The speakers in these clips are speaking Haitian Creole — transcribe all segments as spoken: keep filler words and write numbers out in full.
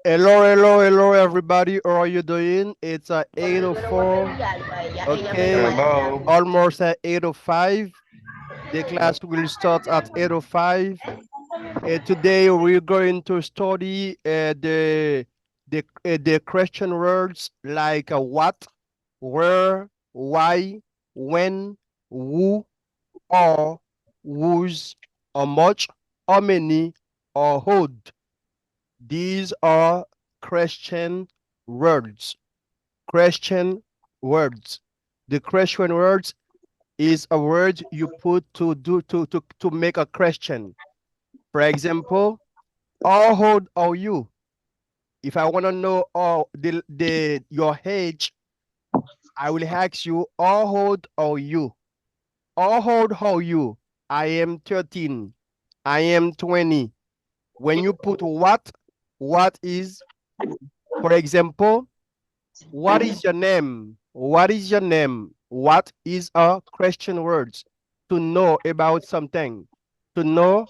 Hello, hello, hello, everybody. How are you doing? It's uh, eight oh four. Okay, Hello. Almost at eight oh five. The class will start at eight oh five. And today we're going to study uh, the the uh, the question words like uh, what, where, why, when, who, or, whose, how much, how many, or how. These are question words. Question words. The question words is a word you put to do to to to make a question. For example, how old are you? If I want to know uh, the, the your age, I will ask you, how old are you? How old are you? I am thirteen. I am twenty. When you put what, what is, for example, what is your name? What is your name? What is a question words to know about something, to know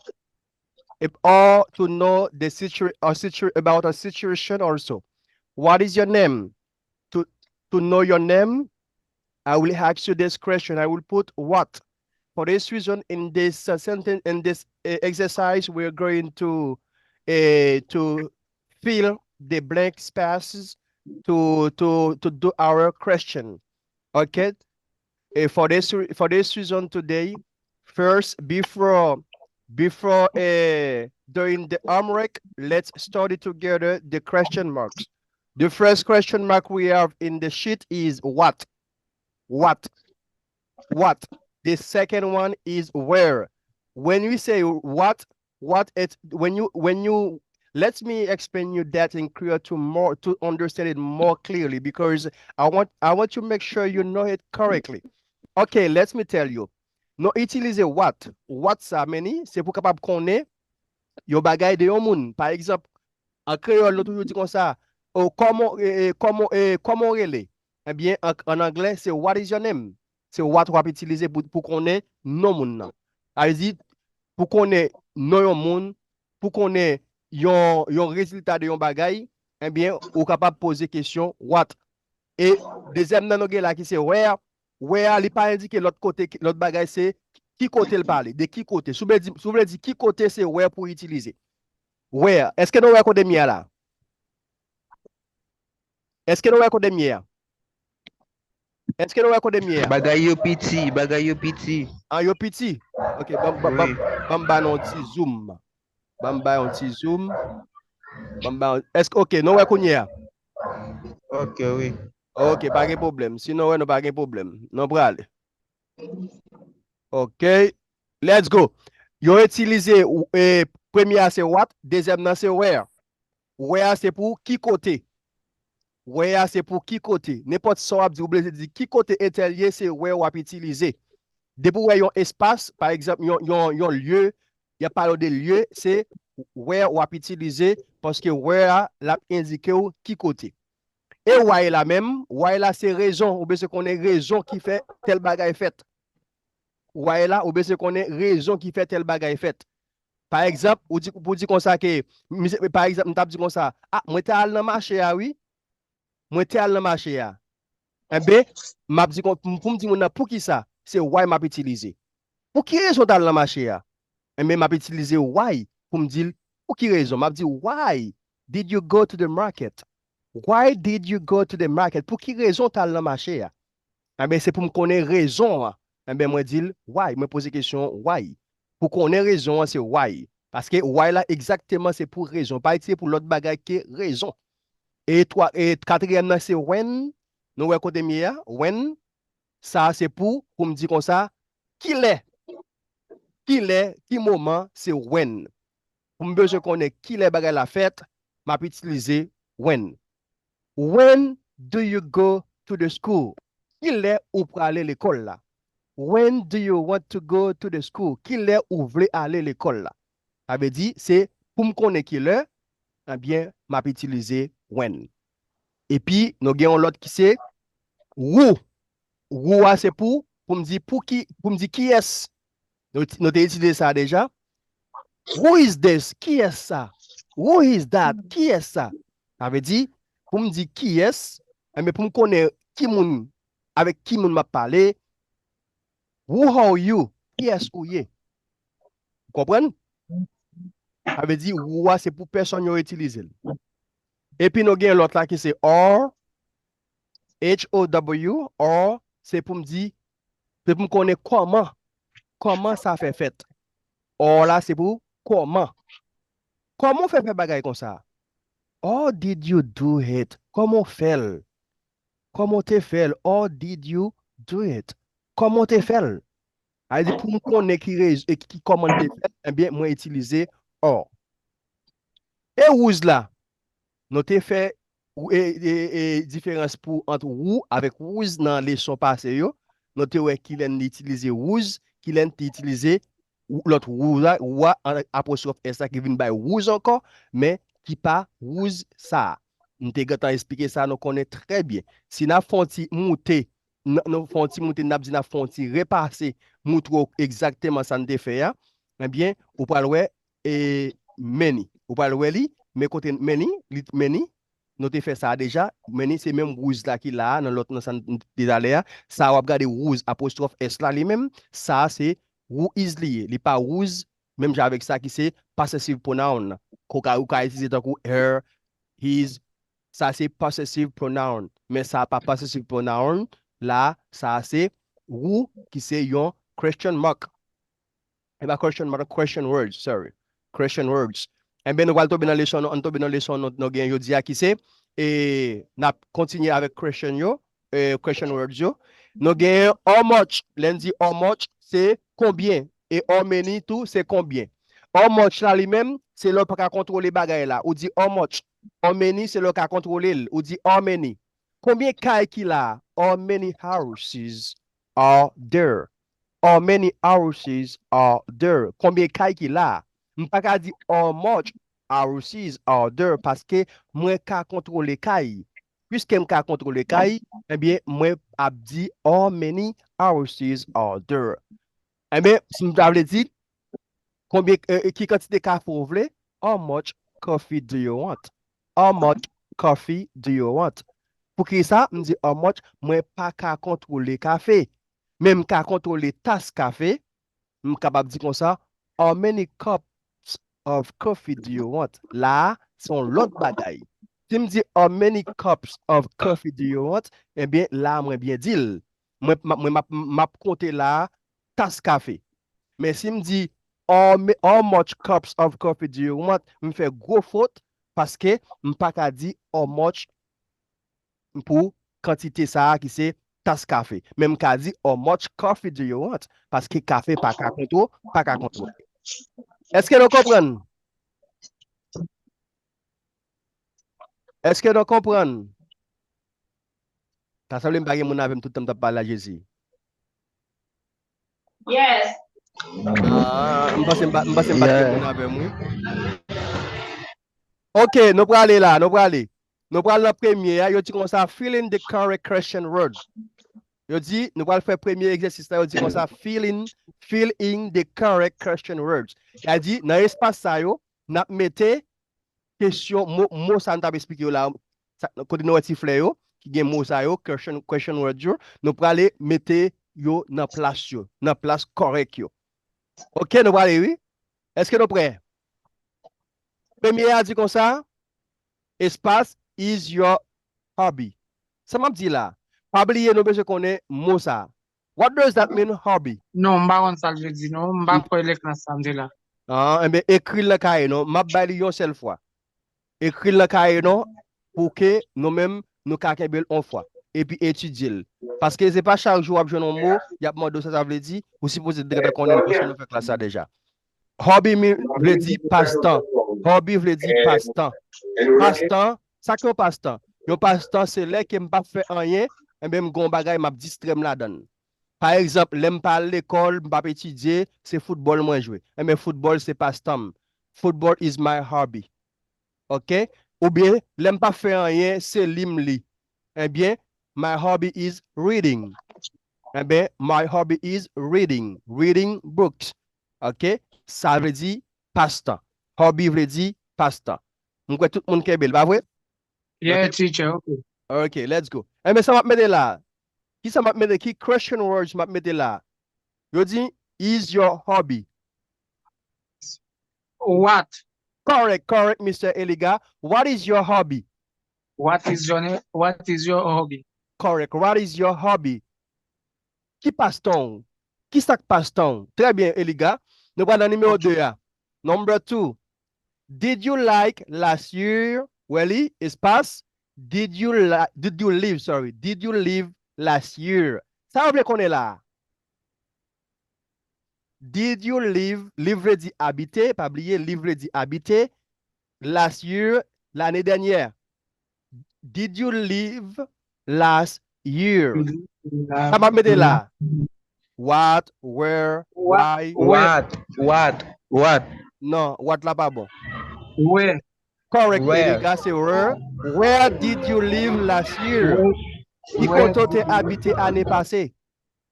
if, or to know the situ, a situ, about a situation also. What is your name? To to know your name, I will ask you this question. I will put what. For this reason, in this uh, sentence, in this uh, exercise, we're going to uh, to fill the blank spaces to to to do our question. Okay. Uh, for this re- for this reason today, first before before uh, doing the homework, let's study together the question marks. The first question mark we have in the sheet is what? What? What? The second one is where. When we say what, what it when you when you let me explain you that in Creole to more to understand it more clearly because I want I want to make sure you know it correctly. Okay, let me tell you. Nou itilize what. What sa meni, se pou kapab konnen yon bagay de yon moun. Pa egzanp, an kreyòl, nou toujou di konsa, oh, kòman, eh, eh, kòman, eh, kòman w rele? Ebyen, an, an anglè, se what is your name? Se what w ap itilize pou, pou konnen non moun nan. Sa vle di, pou konnen non yon moun, pou konnen yon, yon rezilta de yon bagay, ebyen, ou kapab poze kesyon what. E dezyèm nan nou gen la ki se where. Where a, li pa endike lòt kote, lòt bagay se ki kote l pale, de ki kote. Si w vle di, si w vle di ki kote se where pou itilize. Where. Èske nou wè kote m ye a la? Èske nou wè kote m ye a? Èske nou wè kote m ye a? Bagay yo piti, bagay yo piti. An yo piti? Ok, ban ban ban Wi. ban m ba nou yon ti zoom. Ban m ba yon ti zoom. Ban m ba yon... Èske, ok, nou wè kounye a? Ok, wi. Ok, pa gen pwoblèm. Si nou wè, nou pa gen pwoblèm. Nou prale. Ok, let's go. Yo itilize, eh, premye a se what, dezyèm nan se where. Where a se pou ki kote. Where a se pou ki kote. Nenpòt sa w ap di, ou oblize di ki kote entèl ye, se where w ap itilize. Depi w wè yon espas, pa egzanp, yon, yon, yon lye, y ap pale w de lye, se where w ap itilize, paske where a, l ap endike w ki kote. E why la menm, why la se rezon, ou bezwen konnen rezon ki fè tèl bagay fèt. Why la, ou bezwen konnen rezon ki fè tèl bagay fèt. Pa egzanp, ou di, pou di konsa ke, misye, pa egzanp, m t ap di konsa, ah, mwen te al nan mache a, wi. Mwen te al nan mache a. Enben, m ap di kon, pou m di moun nan, poukisa? Se why m ap itilize. Pou ki rezon w t al nan mache a? Enben, m ap itilize why pou m di l, pou ki rezon? M ap di, why did you go to the market? Why did you go to the market? Pou ki rezon w t al nan mache a? Enben, se pou m konnen rezon an. Enben, mwen di l, why? Mwen poze kesyon, why? Pou konnen rezon an, se why. Paske why la, egzakteman, se pou rezon. Pa itilize pou lòt bagay ke rezon. E twa, e katriyèm nan, se when. Nou wè kote m ye a? When. Sa, se pou, pou m di konsa, kilè? Kilè, ki moman, se when. Pou m bezwen konnen kilè bagay la fèt, m ap itilize when. When do you go to the school? Kilè ou prale lekòl la? When do you want to go to the school? Kilè ou vle ale lekòl la? Sa vle di, se pou m konnen kilè, ebyen, m ap itilize when. Epi, nou gen yon lòt ki se who. Who a se pou, pou m di pou ki, pou m di kiyès. Nou, nou te itilize sa deja. Who is this? Kiyès sa? Who is that? Kiyès sa? Sa vle di, pou m di kiyès, enben pou m konnen ki moun, avèk ki moun m ap pale, who are you? Kiyès ou ye? Ou konprann? Sa vle di, who a se pou pèsòn yo itilize l. Epi nou gen lòt la ki se or, H O W, or, se pou m di, se pou m konnen kòman, kòman sa fè fèt. Or la, se pou kòman. Kòman w fè fè bagay konsa? How did you do it? Kòman w fè l? Kòman w te fè l? How did you do it? Kòman w te fè l? A di pou m konnen ki rez, e ki kòman l te fè l, ebyen, mwen itilize or. E wouz la, nou te fè e, e, e, diferans pou ant who avèk wouz nan leson pase yo. Nou te wè kilè n itilize wouz, kilè n te itilize wou- lòt who la, who a, an apostwòf S la ki vin bay wouz ankò, men ki pa wouz sa a. M te gentan esplike sa, nou konnen trè byen. Si n ap fè yon ti moute, n- nou fè yon ti moute, n ap di n ap fè yon ti repase, moutre w egzakteman sa n te fè a, ebyen, ou pral wè e many. Ou pral wè li, men kote many, li many, nou te fè sa a deja. Many se menm wouz la ki la a, nan lòt nan sa n te talè a. Sa a w ap gade wouz apostwòf S la li menm, sa a se who is li ye. Li pa wouz, menm jan avèk sa ki se possessive pronoun nan. Ou ka, ou ka itilize tankou her, his, sa se possessive pronoun. Men sa a pa possessive pronoun la, sa a se who ki se yon question mark. E pa question mark, question words, sorry. Question words. Enben, nou pral tonbe nan leson, nou, ann tonbe nan leson nou, nou gen jodi a ki se, e n ap kontinye avèk question yo, e, question words yo. Nou gen how much, lè n di how much, se konbyen. E how many tou, se konbyen. How much la li menm, se lè w pa ka kontwole bagay la. Ou di how much. How many, se lè w ka kontwole l. Ou di how many. Konbyen kay ki la? How many houses are there? How many houses are there? Konbyen kay ki la? M pa ka di how much houses are there paske mwen ka kontwole kay. Piske m ka kontwole kay, ebyen, mwen ap di how many houses are there? Ebyen, si m ta vle di, konbyen, e, e, ki kantite kafe w vle? How much coffee do you want? How much coffee do you want? Poukisa m di how much? Mwen pa ka kontwole kafe. Men m ka kontwole tas kafe. M kapab di konsa, how many cups of coffee do you want? La a, se yon lòt bagay. Si m di, how many cups of coffee do you want? Ebyen, la a, mwen byen di l. Mwen, m ap, mwen, m ap, m ap konte la a, tas kafe. Men si m di, how, ma- how much cups of coffee do you want? M fè gwo fot, paske m pa ka di how much pou kantite sa a ki se tas kafe. Men m ka di, how much coffee do you want? Paske kafe pa ka kontwo, pa ka kontwole. Èske nou konprann? Èske nou konprann? Ta sanble m pa gen moun avè m tout tan m t ap pale a Jezi. Yes. Ah, m panse m pa m panse m pa t gen moun avè m, wi. Ok, nou prale la, nou prale. Nou pral nan premye a, yo di konsa, fill in the correct question word. Yo di, nou pral fè premye egzèsis la, yo di konsa, fill in, fill in the correct question words. Sa di, nan espas sa yo, n ap mete kesyon, mo, mo sa n t ap esplike yo la, sa, kote nou wè ti flè yo, ki gen mo sa yo, question, question word yo, nou prale mete yo nan plas yo, nan plas kòrèk yo. Ok, nou prale, wi. Èske nou prè? Premye a di konsa, espas is your hobby. Sa m ap di la, pa bliye nou bezwen konnen mo sa. What does that mean, hobby? Non, m pa konn sa l vle di non. M pa kwè lekran sa m te la. Ah, enben, ekri l nan kaye non. M ap bay li yon sèl fwa. Ekri l nan kaye non, pou ke nou menm, nou ka kenbe l yon fwa. Epi etidye l. Paske se pa chak jou w ap jwenn yon mo, y ap mande w sa sa vle di, ou sipoze deja konnen l, paske nou fè klas sa deja. Hobby mi- vle di pastan. Hobby vle di pastan. Pastan, sa k yon pastan? Yon pastan, se lè ke m p ap fè anyen, enben m gen yon bagay, m ap distrè m ladan l. Pa egzanp, lè m pa al lekòl, m p ap etidye, se foutbòl mwen jwe. Enben, foutbòl se pastan m. Football is my hobby. Ok? Oubyen, lè m p ap fè anyen, se li m li. Ebyen, my hobby is reading. Enben, my hobby is reading. Reading books. Ok? Sa vle di pastan. Hobby vle di pastan. M kwè tout moun kenbe l, pa vre? Yeah, Ok. Teacher, ok. Ok, let's go. Enben, sa m ap mete la. Ki sa m ap mete? Ki question words m ap mete la? Yo di, is your hobby? What? Correct, correct, Mister Eliga. What is your hobby? What is your name? What is your hobby? Correct. What is your hobby? Ki pastan w? Ki sa k pastan w? Trè byen, Eliga. Nou pral nan nimewo de a. Number two. Did you like last year? Wè li, espas. Did you, la, did you live, sorry. Did you live last year? Sa w vle konnen la? Did you live, live vle di abite, pa bliye, live vle di abite. Last year, lane dènyè. Did you live last year? Sa m ap mete la. What, where, why? What? What? What? Non, what la pa bon. Where? Correct, Where? Eliga, se where. Where did you live last year? Ki kote w te abite ane pase?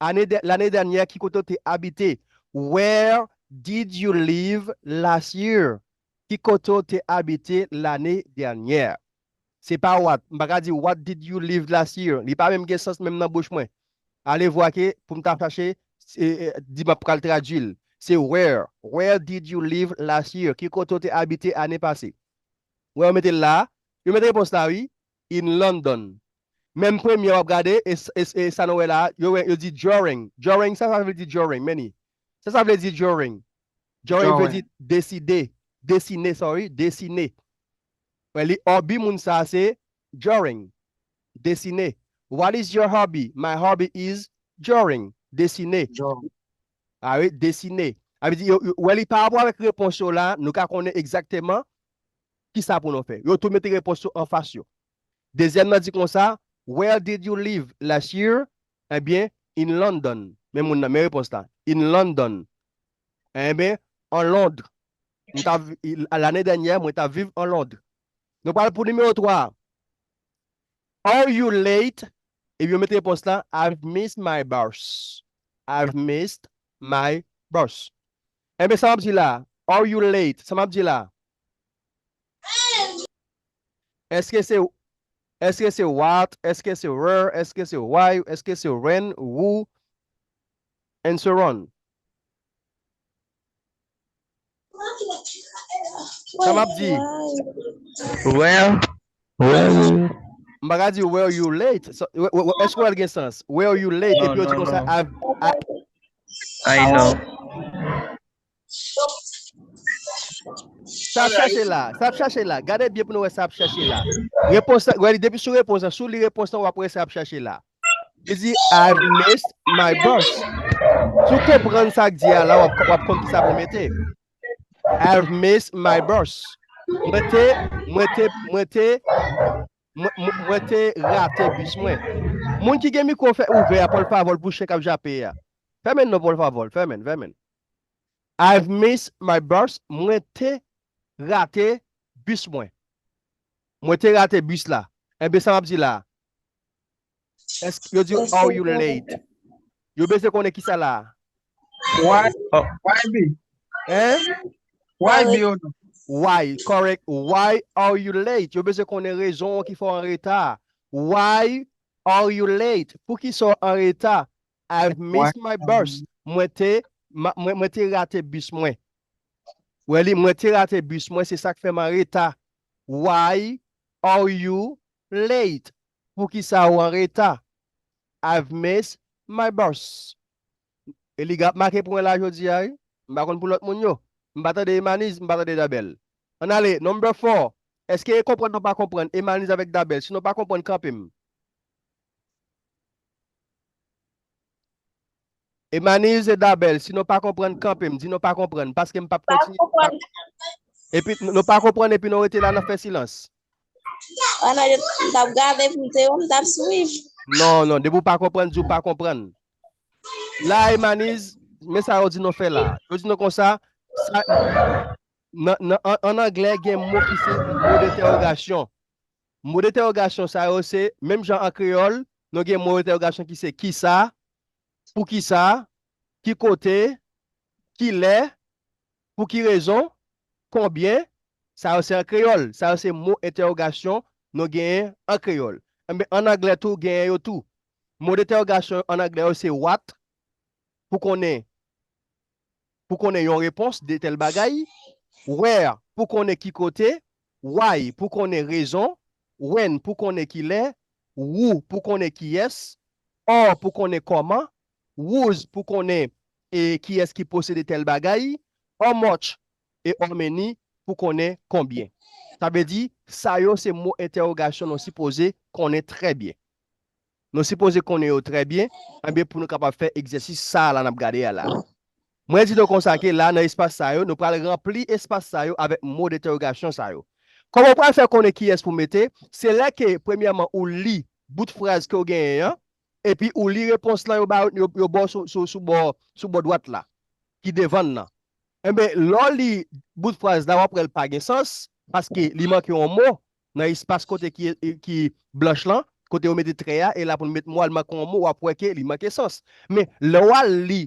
Ane dè- Lane dènyè, ki kote w te abite? Where did you live last year? Ki kote w te abite lane dènyè? Se pa what. M pa ka di, what did you live last year? Li pa menm gen sans menm nan bouch mwen. Alevwa ke pou m ta chache, e, e, di m ap pral tradui l. Se where. Where did you live last year? Ki kote w te abite ane pase? Wè, yo mete l la. Yo mete repons la, wi. In London. Menm premye w ap gade, e, s- e, s- e sa nou wè la, yo, wè- yo di during. During, sa, sa vle di during, men ni. Sa, sa vle di during. During vle During. Di deside. Desine, sorry. Desine. Wè, li hobby moun sa se during. Desine. What is your hobby? My hobby is during. Desine. During. A wi, desine. A vle di, yo, yo, wè li pa rapò avèk repons yo la, nou ka konnen egzakteman ki sa pou nou fè. Yo tou mete repons yo anfas yo. Dezyèm nan di konsa, where did you live last year? Ebyen, in London. Men moun nan, men repons la. In London. Ebyen, an Lond. M ta vi- Lane dènyè, mwen ta viv an Lond. Nou pral pou nimewo twa. Are you late? Epi yo mete repons la, I've missed my bus. I've missed my bus. Enben, sa m ap di la? Are you late? Sa m ap di la? Èske se, èske se what? Èske se where? Èske se why? Èske se when? Who? And so on. Sa m ap di? Well, well, M pa ka di where you late. So, we- we- we- èske wè l gen sans? Where you late? Non, Epi yo di non, konsa, non. I've, I, I know. Sa ap chache la, sa ap chache la. Gade byen pou nou wè sa ap chache la. Repons la, wè li depi sou repons la, sou li repons la, w ap wè sa ap chache la. Li di, I've missed my bus. Si w konprann sa k di a la, w ap, w ap konn ki sa pou mete. I've missed my bus. Mwen te, mwen te, mwen te, mwen, mwen, mwen te rate bis mwen. Moun ki gen mikwo fè ouvè a, pòl favòl pou chen k ap jape a. Fèmen non, pòl favòl, fèmen, fèmen. I've missed my bus. Mwen te rate bis mwen. Mwen te rate bis la. Enben, sa m ap di la. Èske yo di, are you late? Yo bezwen konnen ki sa la. Why? Oh. Why be? Hein? Why be ou non? Why? Correct. Why are you late? Yo bezwen konnen rezon ki fè w an reta. Why are you late? Poukisa w an reta? I've missed my bus. Mwen te, ma- mwen, mwen te rate bis mwen. Wè li, mwen te rate bis mwen, se sa k fè m an reta. Why are you late? Poukisa w an reta? I've missed my bus. Eliga ap make pwen la jodi a, wi. M pa konn pou lòt moun yo. M pa tande Emaniz, m pa tande Dabèl. Ann ale, number four. Èske e konprann nou pa konprann? Emaniz avèk Dabèl. Si nou pa konprann, kanpe m. Emaniz e Dabèl, si nou pa konprann, kanpe m. Di nou pa konprann, paske m p ap kontinye. Epi n- nou pa konprann epi nou rete la nan fè silans. Ana, m t ap gade pou m te wè, m t ap swiv. Non, non, depi w pa konprann, di w pa konprann. La, Emaniz, men sa yo di nou fè la. Yo di nou konsa, sa, nan, nan, an, an anglè, gen mo ki se mo de entèwogasyon. Mo de entèwogasyon sa yo se, menm jan an kreyòl, nou gen mo de entèwogasyon ki se kisa, poukisa, ki kote, kilè, pou ki rezon, konbyen, sa yo se an kreyòl, sa yo se mo entèwogasyon nou genyen an kreyòl. Enben, ann anglè tou, genyen yo tou. Mo dentèwogasyon ann anglè yo se what, pou konnen, pou konnen yon repons de tèl bagay, where, pou konnen ki kote, why, pou konnen rezon, when, pou konnen kilè, who, pou konnen kiyès, or, pou konnen kòman, whose, pou konnen, e, kiyès ki posede tèl bagay, how much, e how many, pou konnen konbyen. Sa vle di, sa yo se mo entèwogasyon nou sipoze konnen trè byen. Nou sipoze konnen yo trè byen, enben, pou nou kapab fè egzèsis sa a la n ap gade a la. Mwen di nou konsa ke la, nan espas sa yo, nou pral ranpli espas sa yo avèk mo dentèwogasyon sa yo. Kòman w pral fè konnen kiyès pou mete? Se lè ke, premyèman, ou li bout fraz ke w genyen an, epi ou li repons lan yo ba, yo, yo ba w sou, sou, sou bò, sou bò dwat la, ki devan l nan. Enben, lè w li bout fraz la, w ap wè l pa gen sans, paske li manke yon mo nan espas kote ki, ki blanch lan, kote yo mete trè a, e la pou n met mo a, l manke yon mo, w ap wè ke li manke sans. Men, lè w al li,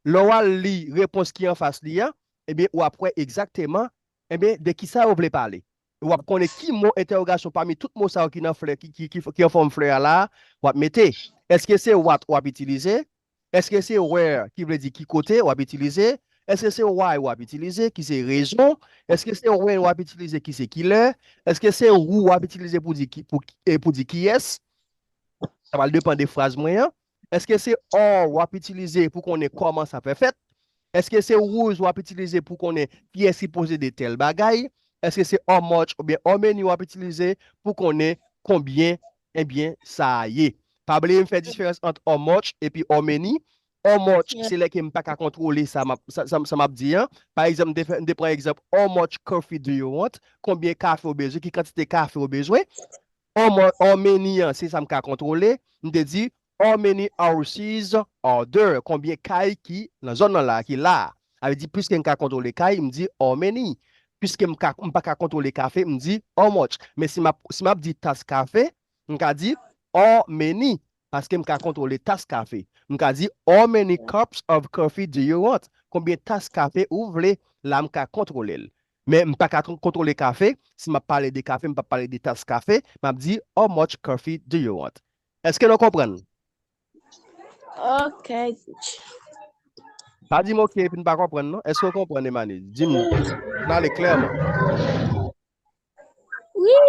lè w al li repons ki anfas li a, ebyen, w ap wè egzakteman, ebyen, de ki sa yo vle pale. W ap konnen ki mo entèwogasyon pami tout mo sa yo ki nan flè, ki, ki, ki, ki an fòm flè a la, w ap mete. Èske se what w ap itilize? Èske se where, ki vle di ki kote w ap itilize? Èske se why w ap itilize, ki se rezon? Èske se when w ap itilize, ki se kilè? Èske se who w ap itilize pou di ki, pou, e pou di kiyès? Sa pral depann de fraz mwen an. Èske se or w ap itilize pou konnen kòman sa fè fèt? Èske se whose w ap itilize pou konnen kiyès ki posede tèl bagay? Èske se how much oubyen how many w ap itilize pou konnen konbyen, ebyen, sa a ye? Pa bliye m fè diferans ant how much epi how many. How much, se lè ke m pa ka kontwole sa m ap, sa, sa, sa m ap di an. Pa egzanp, m te fè, m te pran egzanp, how much coffee do you want? Konbyen kafe w bezwen? Ki kantite kafe w bezwen? How mu-, how many an, se sa m ka kontwole. M te di, how many houses are there? Konbyen kay ki nan zòn nan la, ki la a? Sa vle di, piske m ka kontwole kay, m di, how many? Piske m ka, m pa ka kontwole kafe, m di, how much? Men si m ap, si m ap di tas kafe, m ka di, how many? Paske m ka kontwole tas kafe. M ka di, how many cups of coffee do you want? Konbyen tas kafe ou vle? La, m ka kontwole l. Men m pa ka tro-, kontwole kafe. Si m ap pale de kafe, m p ap pale de tas kafe. M ap di, how much coffee do you want? Èske nou konprann? Ok, teacher. Pa di m ok epi n pa konprann, non. Èske w konprann, Emaniz? Di m. N ale klèman. Wi.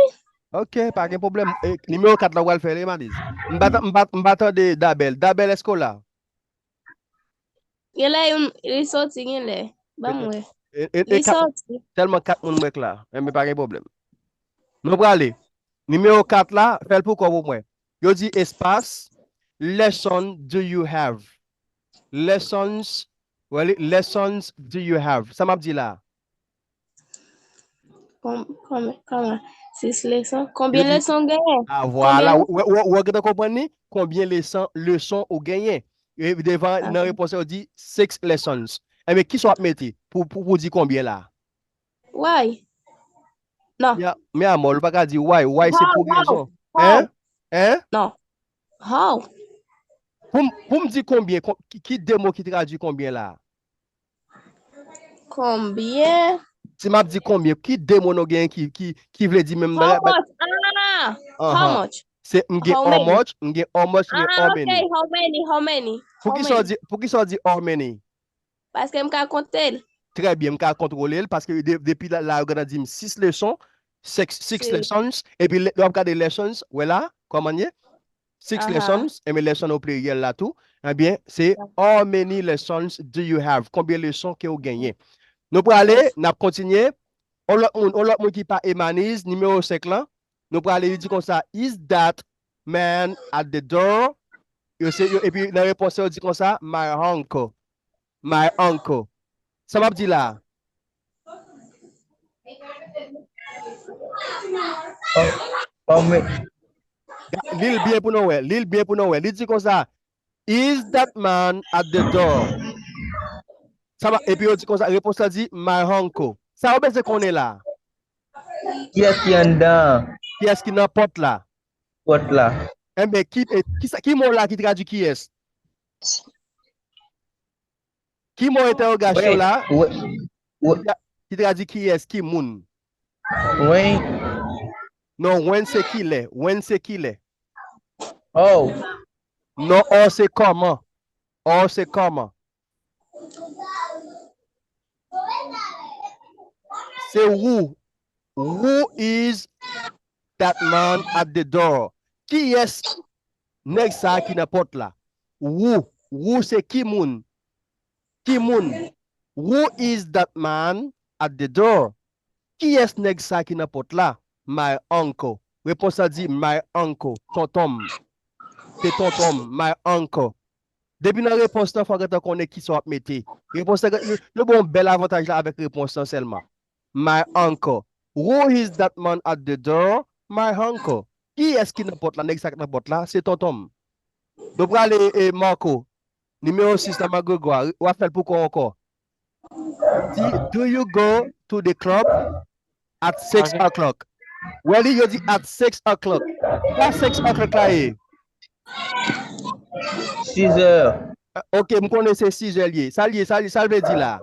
Ok, pa gen pwoblèm. E, nimewo kat la, w pral fè l, Emaniz. M pa ta-, m pa, m pa tande Dabèl. Dabèl, èske w la? Genlè youn, li soti, genlè. Ban m wè. E, e, e, li kat, soti. Tèlman kat moun m wè k la. Enben, pa gen pwoblèm. Nou prale. Nimewo kat la, fè l pou kò w pou mwen. Yo di espas, lesson do you have? Lessons, well, lessons do you have? Sa m ap di la? Kon-, kon-, kòman? Sis leson? Konbyen leson w genyen? Ah, vwala. Ou, ou, ou, ou gentan konprann li? Konbyen leson, leson ou genyen? E devan, nan repons yo di six lessons. Enben, kisa w ap mete pou, pou, pou di konbyen la? Why? Non. Mi amò, ou pa ka di why. Why se pou rezon. Hein? Hein? Non. How? Pou m, pou m di konbyen, kon-, ki, ki de mo ki tradui konbyen la? Konbyen? Si m ap di konbyen, ki de mo nou genyen ki, ki, ki vle di menm bagay? How much? Ah! How much? Se, m gen how much, m gen how much, m gen how many. Ah, ok, how many, how many? Poukisa w di, poukisa w di how many? Paske m ka konte l. Trè byen, m ka kontwole l, paske de-, depi la, la, yo gentan di m six leson, six, six lessons, epi lè w ap gade lessons, wè la, kòman l ye? Six lessons, enben lesson o pliryèl la tou. Ebyen, se how many lessons do you have? Konbyen leson ke w genyen? Nou prale, n ap kontinye. On lòt moun, on lòt moun ki pa Emaniz, nimewo senk lan. Nou prale, li di konsa, is that man at the door? Yo se, yo, epi nan repons yo di konsa, my uncle. My uncle. Sa m ap di la? Li l byen pou nou wè. Li l byen pou nou wè. Li di konsa, is that man at the door? Sa m ap, epi yo di konsa, repons la di, my uncle. Sa yo bezwen konnen la? Kiyès ki anndan? Kiyès ki nan pòt la? Pòt la. Enben, ki, e, ki sa, ki mo la ki tradui kiyès? Ki mo entèwogasyon la? Ki tra-, ki tradui kiyès, ki moun? Wi. Non, when se kilè. When se kilè. Oh. Non, how se kòman. How se kòman. Se who. Who is that man at the door? Kiyès nèg sa ki nan pòt la? Who. Who se ki moun? Ki moun? Who is that man at the door? Kiyès nèg sa ki nan pòt la? My uncle. Repons la di my uncle, tonton m. Se tonton m, my uncle. Depi nan repons lan, fò w gentan konnen kisa w ap mete. Repons lan, yo, yo ba w yon bèl avantaj la avèk repons lan sèlman. My uncle. Who is that man at the door? My uncle. Kiyès ki nan pòt la? Nèg sa k nan pòt la, se tonton m. Nou prale, e, Marco. Nimewo sis la, Marc Grégoire, w ap fè l pou kò w ankò. Di, do you go to the club at six o'clock? Wè li, yo di at six o'clock. Sa six o'clock la ye? Sizè. Ok, m konnen se sizè l ye. Sa l ye, sa l ye, sa l vle di la?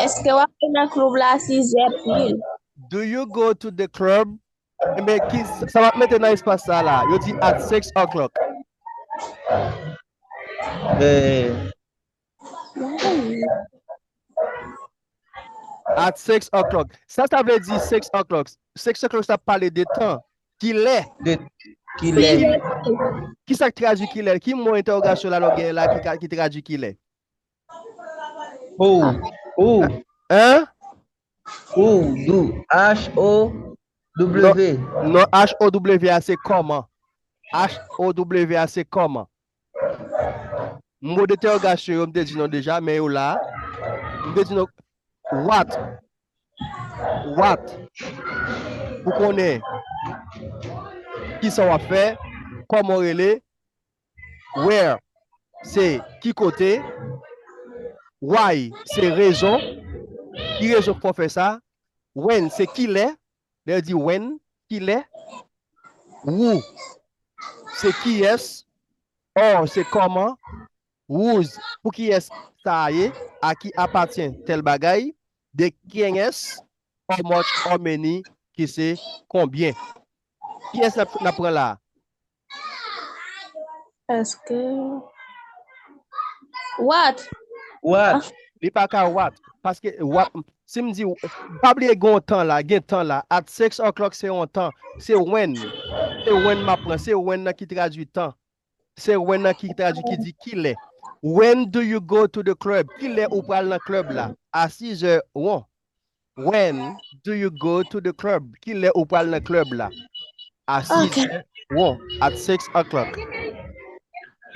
Èske w ap nan klib la sizè pil? Do you go to the club? Enben, ki, sa m ap mete nan espas sa la. Yo di at six o'clock. Eh, At six o'clock. Sa, sa vle di six o'clock. Six o'clock, sa pale de tan. Kilè? De kilè? Kisa k tradui kilè? Ki mo entèwogasyon la nou genyen la ki, ka- ki tradui kilè? Ou. Ou. Hein? Ou. Dou. H O W. Non, H O W a se kòman. H O W a se kòman. Mo d'entèwogasyon yo, m te di nou deja, men yo la. M te di nou, what? What? Pou konnen kisa w ap fè, kòman w rele, where? Se ki kote, why? Se rezon, ki rezon k fè w fè sa, when? Se kilè, lè yo di when, kilè, who? Se kiyès, or, se kòman, whose, pou kiyès sa a ye, à qui appartient telle bagay, de quién es, how much, how many, ki se konbyen. Kiyès n ap, n ap pran la? Èske. What? What? Li pa ka what. Paske what, si m di, pa bliye gen yon tan la, gen tan la. At six o'clock se yon tan. Se when. Se when m ap pran. Se when nan ki tradui tan. Se when nan ki tradui ki di kilè. When do you go to the club? Kilè ou pral nan klèb la? A sizè won. When do you go to the club? Kilè ou pral nan klèb la? A sizè won. At six o'clock.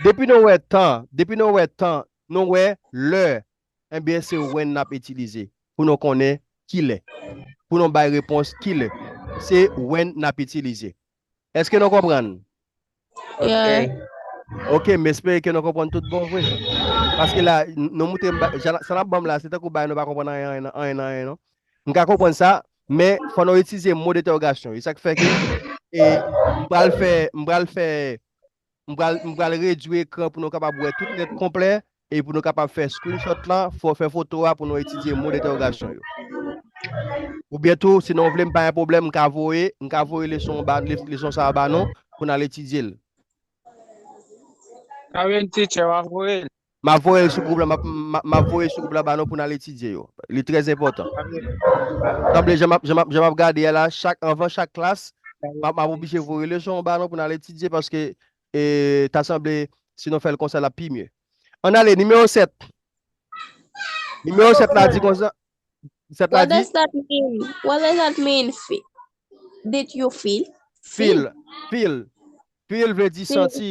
Depi nou wè tan, depi nou wè tan, nou wè lè, enben se when n ap itilize pou nou konnen kilè. Pou nou bay repons kilè. Se when n ap itilize. Èske nou konprann? Yeah. Ok, m espere ke nou konprann tout bon vre. Paske la, n- nou moute, m ba- jan- sa n ap ban m la, se tankou bagay nou pa konprann anyen, anyen, anyen, anyen, non. M ka konprann sa, men fò nou itilize mo d'entèwogasyon. E sa k fè ke e, m pral fè, m pral fè, m pral, m pral redui ekran pou nou kapab wè tout nèt konplè. E pou nou kapab fè screenshot la, fò fè foto a pou nou etidye mo d'entèwogasyon yo. Oubyen tou, si nou vle, m pa gen pwoblèm, m ka voye, m ka voye leson ba, le- leson sa a ba nou pou n al etidye l. Karen teacher, w ap voye l. M ap voye l sou gwoup la, m ap, m ap, m ap voye sou gwoup la ba nou pou n al etidye yo. Li trè enpòtan. Sanble, jan m ap, jan m ap, jan m ap gade a la, chak, anvan chak klas, m ap, m ap oblije voye leson ba nou pou n al etidye paske e, ta sanble, si nou fè l konsa, l ap pi mye. Ann ale, nimewo sèt. Nimewo sèt la di konsa. Sèt la What di, does that mean? What does that mean? Fe- Did you feel? feel, feel. Feel vle di Feel. Santi.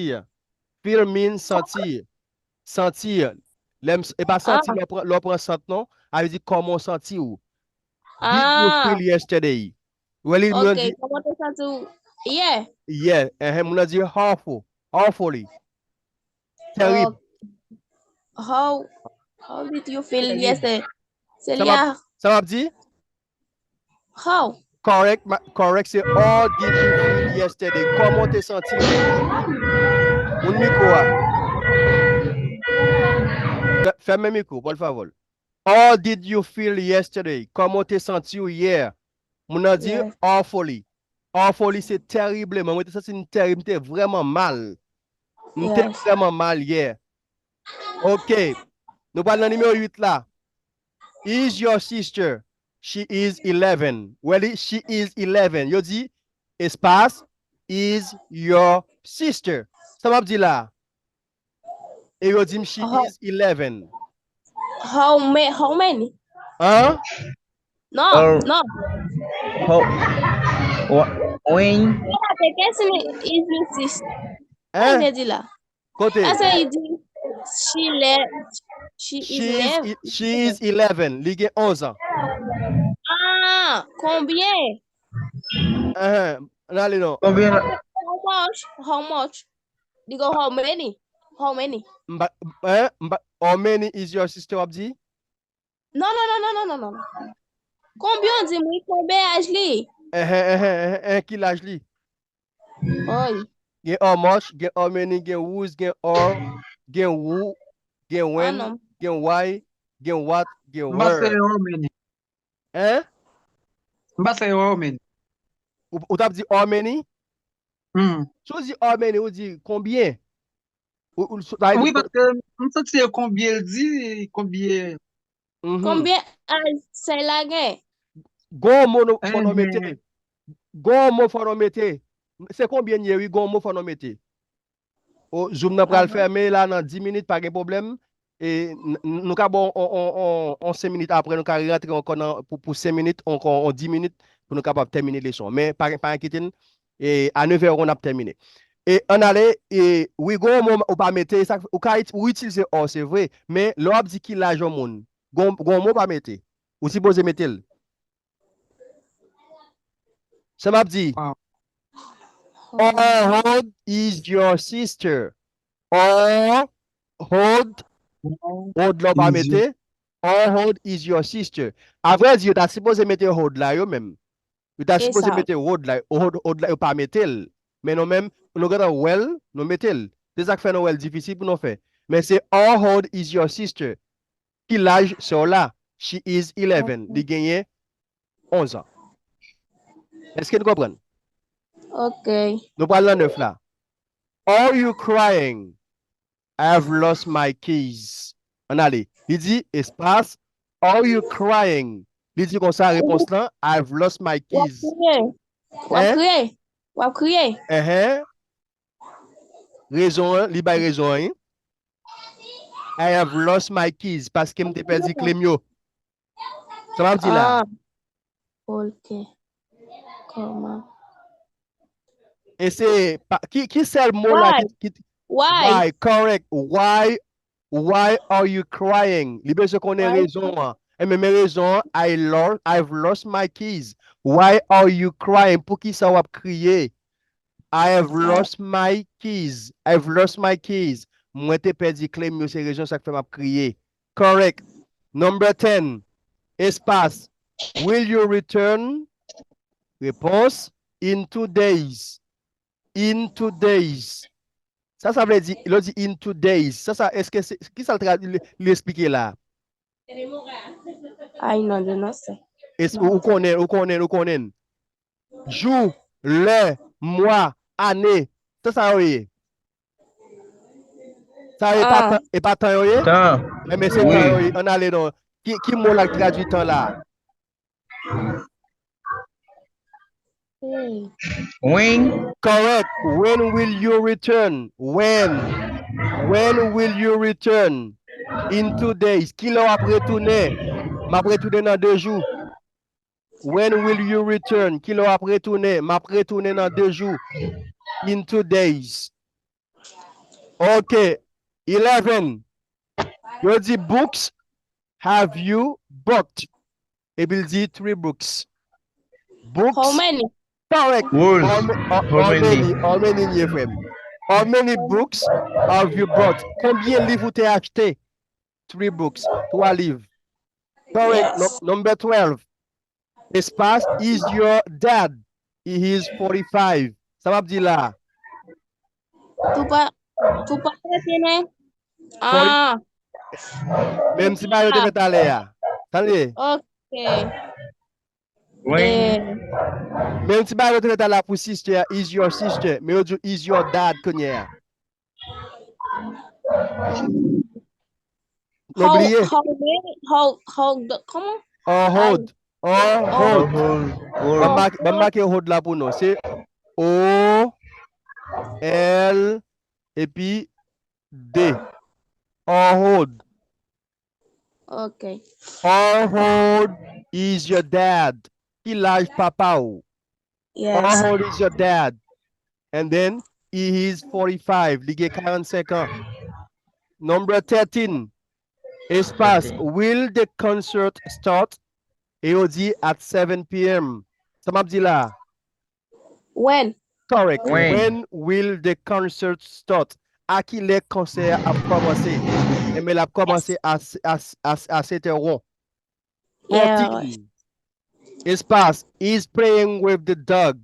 Feel mean santi. Santi. Lè m- e pa santi lè w pran- lè w pran sant non. A vle di kòman w santi w. Did you Ah, feel yesterday? Wè li, moun nan ok. di, Kòman te santi w? Yeah. Yeah, eh, moun nan di awful, awfully. Terib. Oh, how, how did you feel Terib. yesterday? Se Sa li m a. ap, sa m ap di? How? Correct, ma- correct, se how did you feel yesterday? Kòman w te santi w? Moun mikwo a. Fè- Fèmen mikwo, por favor. How did you feel yesterday? Kòman w te santi w yè? Moun nan di, Yes. Awfully. Awfully se tèribleman. Mwen te santi m tèrib, m te vrèman mal. M te Yes. vrèman mal yè. Ok. Nou pral nan nimewo uit la. Is your sister? She is eleven. Wè li, she is eleven. Yo di, espas, is your sister. Sa m ap di la? E yo di m, she How, is eleven. How, ma, how many? An? Non, Or non. How, wha-, when? Sa se question, is your sister. Sa Hein? vle di la? Kote? Sa se li di, she le-, she is She is, eleven. e- she is eleven. Li gen onz an. Ah, konbyen? Ahan, n ale non. Konbyen? How much? How much? Li go how many? How many? M pa, hein? M pa, how many is your sister, w ap di? Non, non, non, non, non, non, non. Konbyen w di m, wi, konbyen aj li? Ehe, ehe, ehe, ehe, ki laj li? Oy. Gen how much, gen how many, gen whose, gen or, gen who, gen Ah, when, non. gen why, gen what, gen M pa where. fè how many. Hein? M pa fè how many. Ou, ou t ap di how many? Hmm. Si w di how many, ou di konbyen? Ou, ou, sa vle Wi, di paske m santi se konbyen l di, konbyen. Mhm. Konbyen aj sèy la gen? Gon mo nou, fò nou mete. Enhen. Gon mo fò nou mete. Se konbyen n ye, wi, gon mo fò nou mete. O, Zoom nan pral Ahan. fèmen la nan dis minit, pa gen pwoblèm. E n- n- nou ka ba w on, on, on, on senk minit apre, nou ka rantre ankò nan, pou, pou senk minit, ankò on dis minit, pou nou kapab tèmine leson an. Men pa, pa enkyete n, e a nèf è n ap tèmine. E ann ale, e wi, gon mo ou pa mete, sa, ou ka iti- ou itilize or, se vre, men lè w ap di ki laj yon moun, gon, gon mo ou pa mete. Ou sipoze mete l. Sa m ap di? Wow. How old is your sister? How old, old la w pa Is your mete? How old is your sister? Avrèdi, yo ta sipoze mete how old la, yo menm. Yo ta E sipoze sa. mete how old la, how old, how old la, yo pa mete l. Men nou menm, nou gentan wè l, nou mete l. Se sa k fè nou wè l difisil pou nou fè. Men se how old is your sister? Ki laj sè w la? She is eleven. Ok. Li genyen onz an. Èske n konprann? Ok. Nou pral nan nèf la. Are you crying? I've lost my keys. Ann ale. Li di, espas, are you crying? Li di konsa, repons lan, I've lost my W ap keys. kriye. W ap Hein? kriye. W ap kriye. Enhen. Rezon an, li bay rezon an, wi. I have lost my keys, paske m te pèdi kle m yo. Sa m ap di la? Ah. Ok. Kòman? E se pa, ki, ki sèl mo la Why? ki, ki Why? Why, correct. Why, why are you crying? Li bezwen konnen Why? rezon an. Enben, men rezon an, I lo- I've lost my keys. Why are you crying? Poukisa w ap kriye? I have Why? lost my keys. I've lost my keys. Mwen te pèdi kle m yo, se rezon sa k fè m ap kriye. Correct. Number ten. Espas. Will you return? Repons. In two days. In two days. Sa, sa vle di, lè w di in two days. Sa, sa, èske se, ki sa l tra-, li, li esplike la? Ay, non, je ne sais. Es, ou, ou konnen, ou konnen, ou konnen. Jou, lè, mwa, ane. Sa, sa yo ye. Sa yo e pa Ah. tan, e pa tan yo ye? Tan. Enben, se tan Wi. yo ye. Ann ale non. Ki, ki mo la k tradui tan la? Hey. When? Correct. When will you return? When? When will you return? In two days. Kilè w ap retounen? M ap retounen nan de jou. When will you return? Kilè w ap retounen? M ap retounen nan de jou. In two days. Ok. Eleven. Yo di, books have you bought? Epi l di, three books. Books. How many? Correct. Wall. How ma- how- How how many? many? How many, ye frè m? How many books have you bought? Konbyen liv ou te achte? Three books. Twa liv. Correct. Yes. No- number twelve. Espas, is your dad? He is forty-five. Sa m ap di la? Tou pa, tou pa rete, non? Ah. Menm si pa yo te fè talè a. Tande? Ok. When Eh, Men yon ti bagay yo te reta la pou sister, is your sister. Men yo di is your dad kounye a. Nou how, bliye? How many? How, how the, comment? Or hold. Or hold. hold, Ban hold. make, ban make hold la pou nou. Se O, L, epi D. Or hold. Ok. Or hold is your dad. Ki laj papa w? Or Yes. hold is your dad? And then he is forty-five. Li gen karannsenk an. Number thirteen. Espas. Thirteen. Will the concert start? E yo di at seven p.m. Sa m ap di la? When? Correct. When? When will the concert start? A ki lè konsè a ap kòmanse? Enben, l ap kòmanse a, a, a, a sèt è won. Yeah. Fourteen. Espas. Is playing with the dog.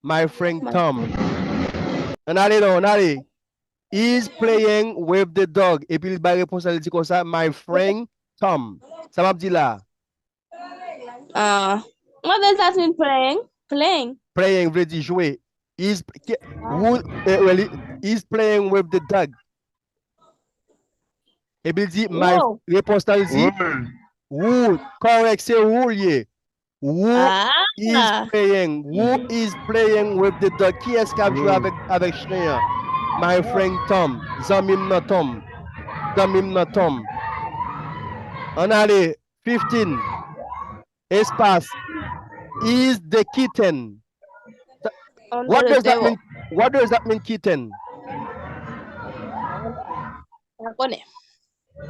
My friend Tom. Ann ale non, ann ale. Is playing with the dog. Epi li bay repons la, li di konsa, my friend Tom. Sa m ap di la? Uh, what does that mean, playing? Playing. Playing vle di jwe. Is, ki- who, eh, well, he- is playing with the dog. Epi li di, my, Wow. repons la, li di, Word. who, correct, se who l ye. Who Ah. is playing? Who is playing with the dog? Kiyès k ap jwe Who? Avèk, avèk chen an? My friend Tom. Zanmi m nan Tom. Zanmi m nan Tom. Ann ale. Fifteen. Espas. Is the kitten. Under What the does that table. Mean? What does that mean, kitten? Pa konnen.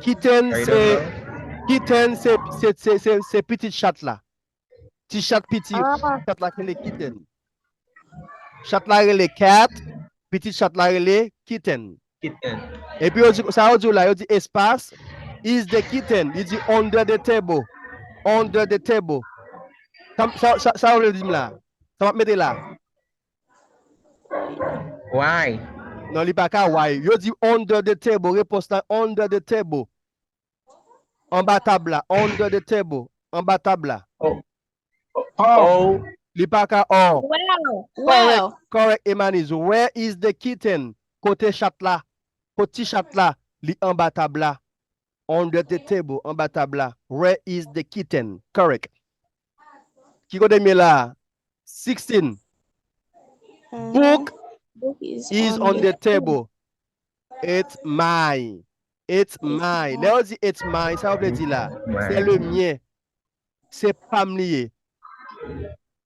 Kitten I se don't kitten se se se se se pitit chat la. Ti chat piti Ah. Chat la rele kitten. Chat la rele cat, pitit chat la rele kitten. Kitten. Epi yo di sa yo di w la, yo di espas is the kitten. Li di under the table. Under the table. Sa sa sa sa yo vle di m la? Sa m ap mete la? Why? Non, li pa ka why. Yo di under the table. Repons la under the table. Anba tab la. Under the table. Anba tab la. Oh. Oh. Li pa ka or. Well, Correct, well. Correct, Emaniz. Where is the kitten? Kote chat la? Kote ti chat la? Li anba tab la. Under the table, anba tab la. Where is the kitten? Correct. Ki kote m ye la? Sixteen. Book Book is, is on the table. It's mine. It's mine. Lè yo di it's mine, sa yo vle di la? Se le mien. Se pa m li ye.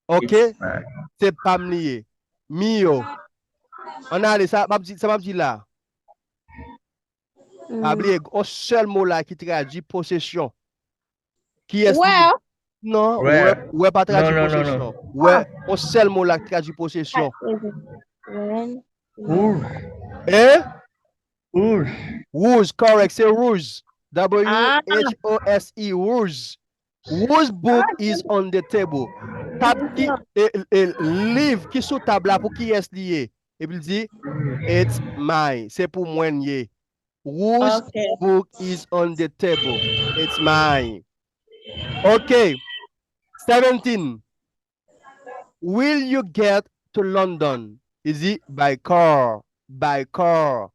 Ok? It's mine. Se pa m li ye. Mio. Ann ale, sa m ap di, sa m ap di la? Pa bliye, yon sèl mo la ki tradui posesyon. Kiyès ki Well, Non, Where? wè, wè pa tradui Non, non, non, posesyon. Wè, yon sèl mo la ki tradui posesyon. When? Whose? Eh? Whose? Whose, correct, se whose. W Ah. H O S E, whose. Whose book is on the table? Tab ki, e, e, liv ki sou tab la pou kiyès li ye? Epi l di, it's mine. Se pou mwen l ye. Whose Okay. book is on the table? It's mine. Ok. Seventeen. Will you get to London? Is it by car? By car.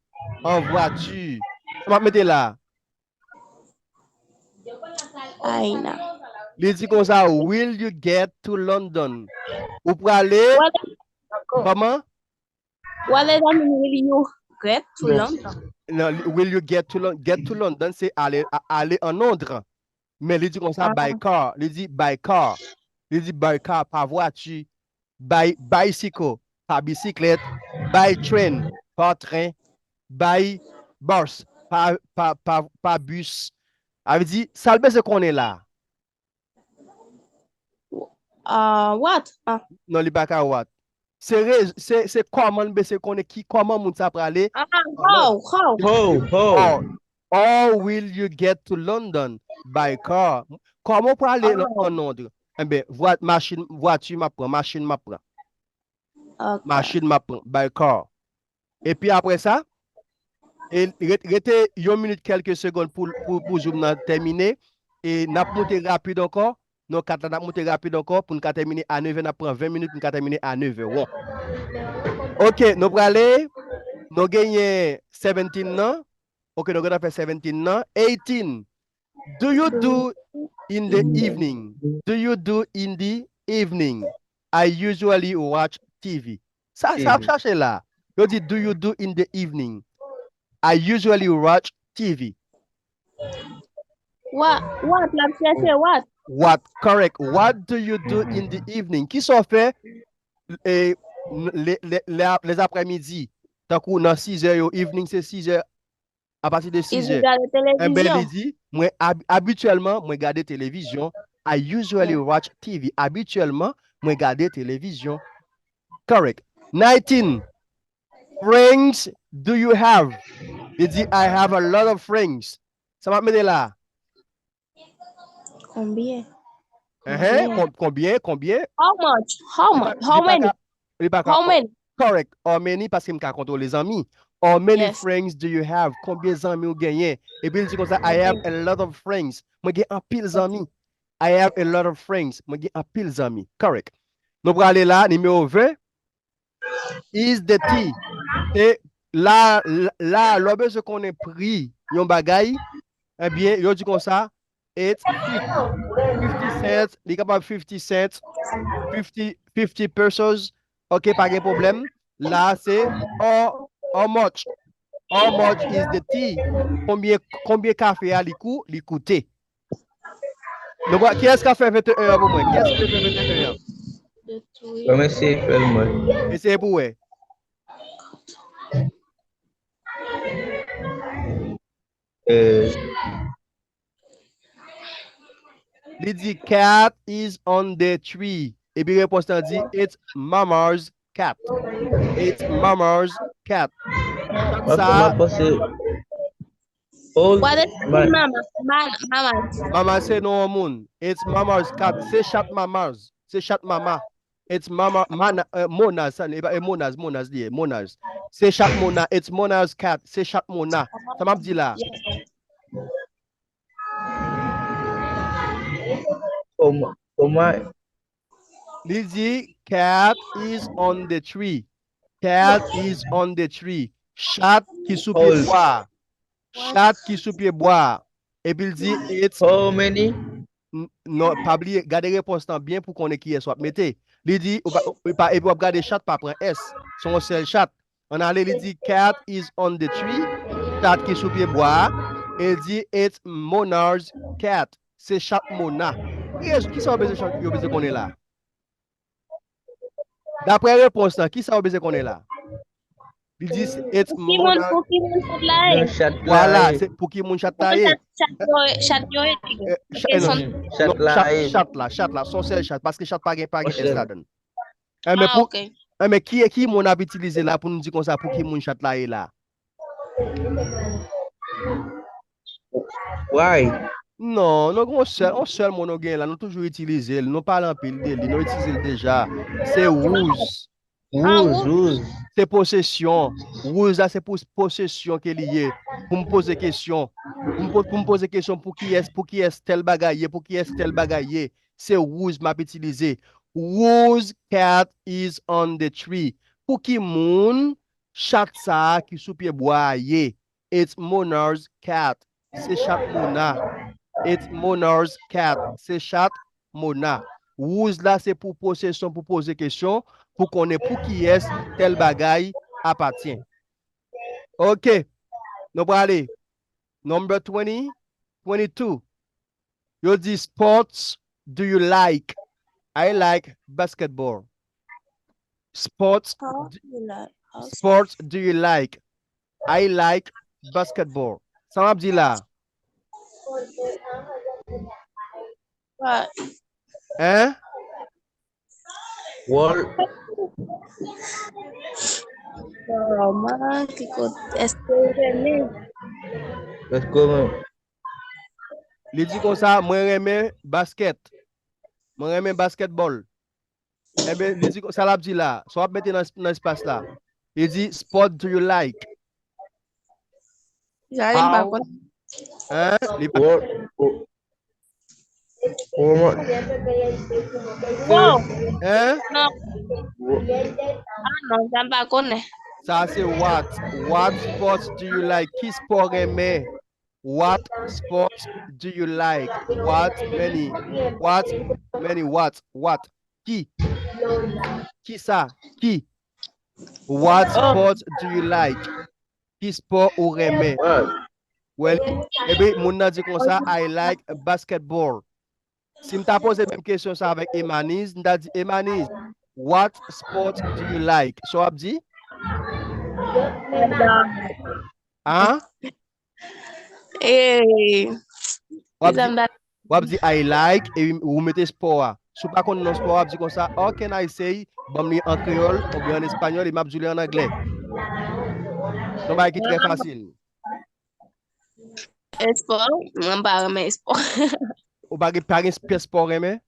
An vwati. Sa m ap mete la? Aina. Li di konsa, will you get to London? Ou prale? What, Kòman? What does that mean? Will you get to Non. London? Non, li- will you get to London? Get to London, se ale, a- ale an Londres. Men li di konsa, by car. Li di by car. Li di by car, pa vwati. By bicycle, pa bisiklèt. By train, pa tren. By bus, pa, pa, pa, pa bis. Sa vle di, sa l bezwen konnen la? Uh, what? Ah, Non, li pa ka what. Se, rez- se, se kòman l bezwen konnen ki, kòman moun sa prale. ah, how? How? Ho, ho. Or, or will you get to London by car? Kòman w prale nan- Oh. an Londres? Enben, vwa, machin, vwati m ap pran, machin m ap pran. Okay. Machin m ap pran, by car. Epi apre sa, e ret- rete yon minit kèlke segonn pou, pou, pou Zoom nan tèmine. e n ap moute rapid ankò. Non, kat la, n ap moute rapid ankò pou n ka tèmine a nevè. N ap pran ven minit pou n ka tèmine a nevè won. Ok, nou prale. Nou genyen seventeen nan. Ok, nou gentan fè seventeen nan. Eighteen. Do you do in the evening? Do you do in the evening? I usually watch T V. Sa, sa ap chache la. Yo di, do you do in the evening? I usually watch T V. What? What? L ap chèche what? What? Correct. What do you do in the evening? Kisa w fè e, le, le, le, les après-midi? Tankou nan sizè yo, evening se sizè, apati de sizè. Enben, li di, mwen ab, abityèlman, mwen gade televizyon. I usually watch T V. Abityèlman, mwen gade televizyon. Correct. Nineteen. Friends do you have? Li di, I have a lot of friends. Sa m ap mete la? Konbyen? Ehe, konbyen, konbyen? How much? How much? How many? Li pa ka, how many? Correct. How many, paske m ka kontwole zanmi. How many friends do you have? Konbyen zanmi ou genyen? Epi l di konsa, I have a lot of friends. Mwen gen anpil zanmi. I have a lot of friends. Mwen gen anpil zanmi. Correct. Nou prale la, nimewo ven. Is the tea. Se la, la, lè w bezwen konnen pri yon bagay, ebyen, yo di konsa, it's fifty, fifty cents, li kapab fifty cents, fifty, fifty pesos, ok, pa gen pwoblèm. La, se how, how much, how much is the tea? Konbyen, konbyen kafe a li kou, li koute? Nou wè, kiyès k ap fè venteyen an pou mwen? Kiyès ki vle fè venteyen an? Mwen eseye fè l mwen. Eseye pou wè. Euh, Li di, cat is on the tree. Epi repons lan di, it's mama's cat. It's mama's cat. Chat sa, mwen panse. Oh, What is my- mama? Ma, mama. Mama se non yon moun. It's mama's cat. Se chat mama's. Se chat mama. It's mama, mana, eh, Mona's, sa, e pa, e Mona's, Mona's li ye, Mona's. Se chat Mona, it's Mona's cat. Se chat Mona. Sa m ap di la. Oh my, oh my. Li di, cat is on the tree. Cat is on the tree. Chat ki sou pye bwa. Chat ki sou pye bwa. Epi l di, it's How many? N- Non, pa bliye, gade repons lan byen pou konnen kiyès w ap mete. Li di, ou pa, ou pa, epi w ap gade chat pa pran S. Se yon sèl chat. Ann ale, li di, cat is on the tree. Chat ki sou pye bwa a. E li di, it's Mona's cat. Se chat Mona. Ki, kisa w bezwen, yo bezwen konnen la? Daprè repons lan, kisa w bezwen konnen la? Li di, it's Pou ki moun, Mona. Pou ki moun chat la ye? Non, chat la Vwala, ye. Se pou ki moun chat Pou la ki ye. chat, chat yo, chat yo ye? Eh, Pou cha- ki non, son- Chat non, la chat, ye. Chat la, chat la, se yon sèl chat, paske chat pa gen, pa gen Monchè. S ladan. Enben, Ah, pou, ok. enben, ki, ki mo n ap itilize la pou nou di konsa pou ki moun chat la ye la? Why? Non, nou gen yon sèl, yon sèl mo nou gen la, nou toujou itilize l, nou pale anpil de li, nou itilize l deja. Se wouz. Wouz, wouz. Se posesyon. Wouz la se pou posesyon ke li ye. Pou m poze kesyon. Pou m, po- pou m poze kesyon pou kiyès, pou kiyès tèl bagay ye, pou kiyès tèl bagay ye. Se wouz m ap itilize. Whose cat is on the tree? Pou ki moun chat sa a ki sou pye bwa a ye? It's Mona's cat. Se chat Mona. It's Mona's cat. Se chat Mona. Whose la se pou posesyon, pou poze kesyon, pou konnen pou kiyès tèl bagay apatyen. Ok. Nou prale. Number twenty, twenty-two. Yo di, sports do you like? I like basketball. Sports, How do you like? Sports do you like? I like basketball. Sa m ap di la? What? Hein? Wall. Kòman? Ki kote? Èske ou renmen? Let's go, man. Li di konsa, mwen renmen basket. Mwen renmen basketball. Enben, li di, sa l ap di la, sa w ap mete nan, nan espas la. Li di, sport do you like? Jalen pa konn. Hein? Li pa, What, what, Woman. Wow. Hein? Non. Ah non, sa m pa konnen. Sa se what? What sports do you like? Ki spò renmen? What sports do you like? What many? What many? What? What? Ki? Ki sa? Ki? What sports do you like? Ki spò ou renmen? Well, epi moun nan di konsa, I like basketball. Si m ta poze menm kesyon sa avèk Emaniz, m ta di, Emaniz, what sport do you like? Sa w ap di? Hein? Hey. W ap di, w ap di I like, e ou mete spò a. Si w pa konn non spò a, w ap di konsa, how can I say, ban m li an kreyòl, oubyen an espanyòl, e m ap di w li an anglè. Se yon bagay ki trè fasil. Espò, mwen pa renmen espò. Ou pa gen pa gen pyès spò w renmen?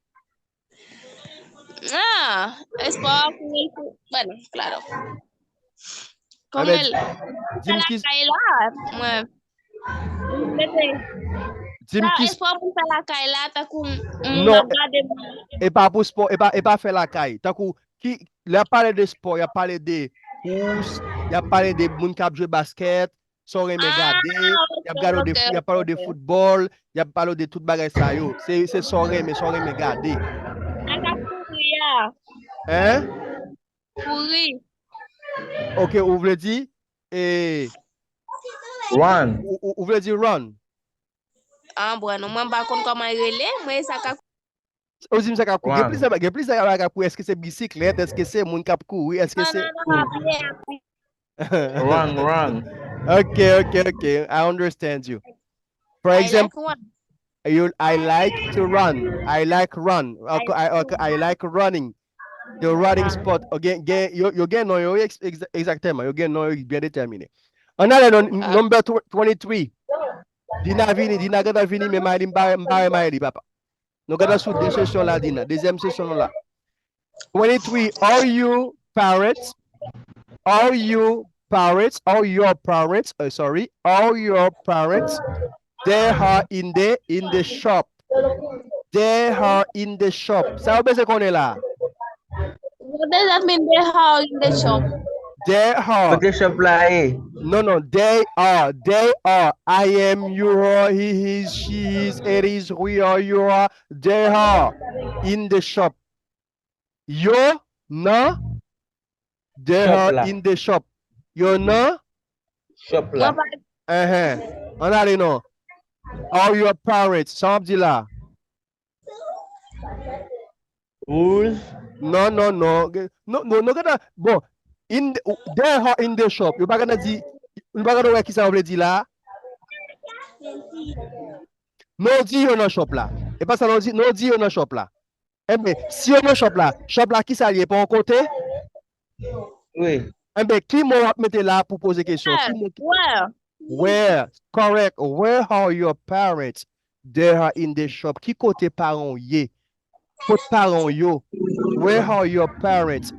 Ah, espò, kouri, kouri. Bueno, claro. Anben, Kouri, di m ki, lakay la, mwen. Mete. Di m Sa, ki, espò pou fè lakay la, tankou m Non. ap gade. E pa pou spò, e pa, e pa fè lakay. Tankou, ki, lè y ap pale de spò, y ap pale de kous, y ap pale de moun k ap jwe baskèt, sa w renmen Ah, gade, y ap gade de, ok, y ap pale de ok. Foutbòl, y ap pale de tout bagay sa yo. Se, se sa w renmen, sa w renmen gade. Sa k ap kouri a. Hein? Kouri. Ok, ou vle di, e, Run. ou, ou, ou vle di run. Ah, bueno, mwen pa konn kòman l rele, mwen sa ka Ou di m sa k ap kouri. Gen Run. plizyè ba- gen plizyè bagay k ap kouri. Èske se bisiklèt? Èske se moun k ap kouri? Èske Non, se non, non, apiye, apiye. Run, run. Ok, ok, ok. I understand you. For I example, like one. you, I like to run. I like run. Ok, I, ok, I like running. The running sport. Ok, gen, yo, yo gen non yo ex- ex- egzakteman. Yo gen non yo byen detèmine. Ann ale non, Ah. Number tw- twenty-three. Dina vini, Dina gentan vini, men Mayli, m pa, m pa wè Mayli, papa. Nou gentan sou de sesyon la, Dina. Dezyèm sesyon nou la. Twenty-three. Are you parents? Are you parents? Are your parents? Uh, sorry. Are your parents? They are in the in the shop. They are in the shop. Sa yo bezwen konnen la. What does that mean, they are in the shop? They are. Kote shop la ye? No, no, they are. They are. I am, you are, he, his, she, his, it is, we are, you are. They are in the shop. Yo nan. They Shop are la. In the shop. Yo nan. Shop la. Enhen. Ann ale non. Are your parents? Sa w ap di la? Whose? Non, non, non. Ge- Non, non, non, gentan. Bon, in the, they are in the shop. Yo pa gentan di, yo pa gentan wè ki sa yo vle di la. Non, di yo nan shop la. E pa sa non, di, non, di yo nan shop la. Enben, si yo nan shop la, shop la ki sa l ye? Pa yon kote? Wi. Enben, ki mo w ap mete la pou poze kesyon? Ki mo ki- Where? Where? Correct. Where are your parents? They are in the shop. Ki kote paran w ye? Kot paran w yo? Where are your parents?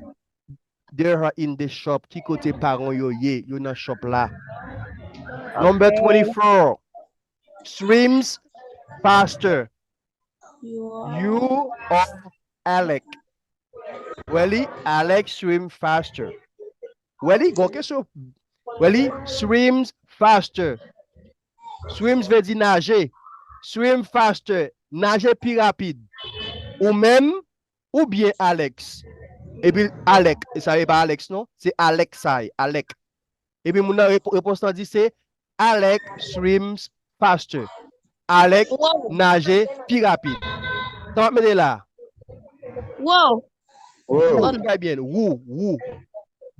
They are in the shop. Ki kote paran w yo ye? Yo nan shop la. Number twenty-four. Swims faster. You are Alec. Wè li, Alec swim faster. Wè li, gon kesyon. Wè li, swims faster. Swims vle di naje. Swim faster. Naje pi rapid. Ou menm, oubyen Alex? Epi Alec, e sa e pa Alex non, se Alex sa ye, Alec. Epi moun nan, rep- repons lan di se Alec swims faster. Alec Wow. Naje pi rapid. Sa w ap mete la? Wow. Wow. Trè byen. Wou, wou.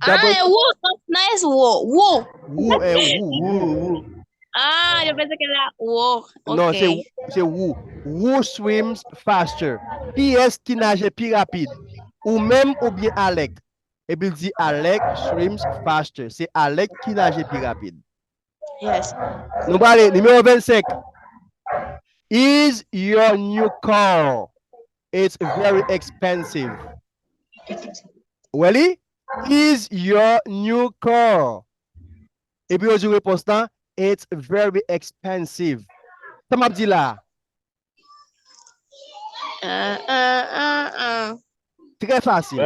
Ah, e wou, nice wou, wou. Wou, e wou. Wou, wou. Ah, yo panse ke la, wou. Non, se Ok. se wou. Who swims faster? Kiyès ki naje pi rapid? Ou menm oubyen Alec? Epi l di Alec swims faster. Se Alec ki naje pi rapid. Yes. Nou prale, nimewo vennsenk. Is your new car? It's very expensive. Wè li? Is your new car? Epi yo di repons lan, it's very expensive. Sa m ap di la? Ah, ah, ah, ah. Trè fasil.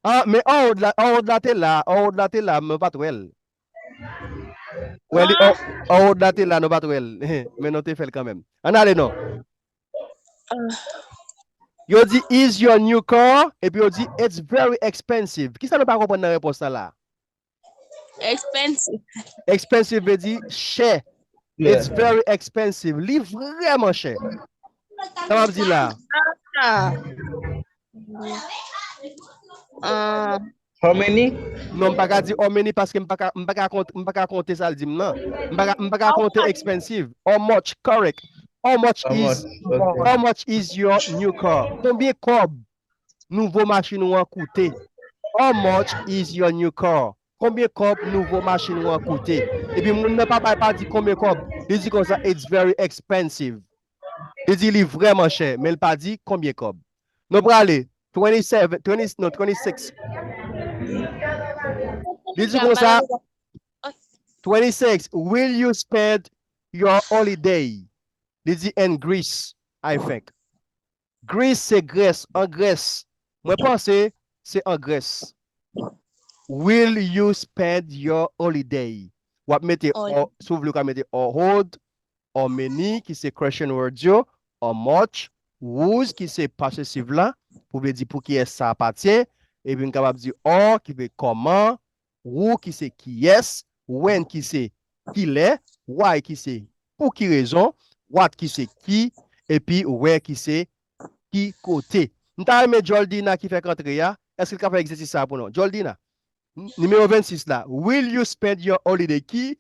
Ah, men Howard la, Howard la te la, Howard la te la, men pa t wè l. Wè li, Howard la te la, nou pa t wè l. Men nou te fè l kanmenm. Ann ale non. Yo di is your new car, epi yo di it's very expensive. Kisa nou pa konprann nan repons la la? Expensive. Expensive vle di chè. It's very expensive. Li vrèman chè. Sa m ap di la? Ah. Ah. How many? Non, m pa ka di how many paske m pa ka, m pa ka konte, m pa ka konte sa l di m nan. M pa ka, m pa ka konte expensive. How much, correct. How much How is, much? Okay. How much is your new car? Konbyen kòb nouvo machin ou an koute? How much is your new car? Konbyen kòb nouvo machin ou an koute? Epi moun nan pa bay, pa di konbyen kòb. Li di konsa, it's very expensive. Li di li vrèman chè, men li pa di konbyen kòb. Nou prale twenty-seven, twenty, non, twenty-six. Li di konsa, twenty-six, will you spend your holiday? Li di in Greece, I think. Greece se Grès, an Grès. Mwen panse se an Grès. Will you spend your holiday? W ap mete, Holiday. Si w vle, w ka mete how old, how many, ki se question words yo, how much, whose, ki se possessive la, pou vle di pou kiyès sa apatyen, epi n kapab di how, ki vle kòman, who, ki se kiyès, when, ki se kilè, why, ki se pou ki rezon, what, ki se ki, epi where, ki se ki kote. M ta renmen Joldina ki fèk antre a, èske l ka fè egzèsis sa pou nou? Joldina, n- nimewo vennsis la, will you spend your holiday? Ki,